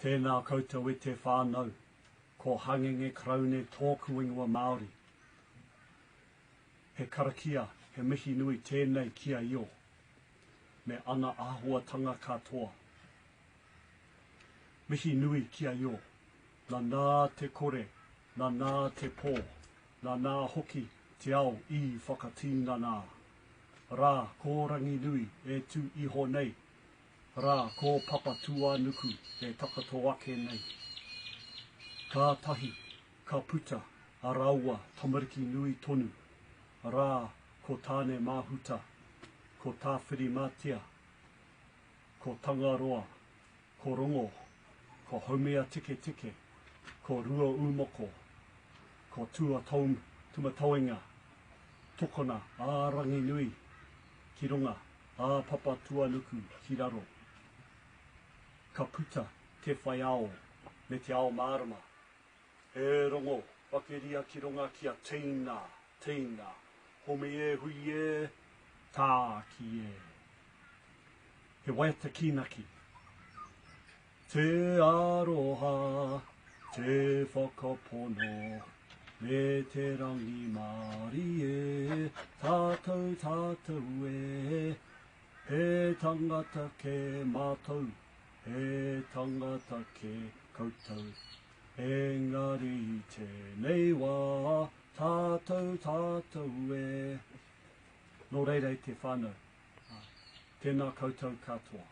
Tēnā koutou e te whānau, ko Hangenge Karaune tōku ingoa Māori. He karakia, he mihi nui tēnei ki a Io, me ana āhuatanga katoa. Mihi nui ki a Io, nanā te kore, nanā te pō, nanā hoki te ao i whakatīnanā. Rā, ko Ranginui e tū iho nei Rā, ko Papatūānuku e takoto ake nei. Kātahi ka puta a rāua tamariki nui tonu, rā, ko Tāne Māhuta, ko Tāwhirimātea, ko Tangaroa, ko Rongo, ko Haumea-tiketike, ko Rua-ūmoko, ko Tua-Tūmatauenga, tokona ā Ranginui ki runga. Ā Papatuanuku ki raro. Ka puta te whai ao me te ao mārama. E rongo, wakeria ki runga ki a Tina, Tina, homi e hui e, tāki e. He waiata kīnaki. Te aroha, te whakapono, me te rangimārie, tātou, tātou e, he tangata kē mātou, he tangata kē koutou, engari i tēnei wā, tātou, tātou e. Nō reira e te whānau, tēnā koutou katoa.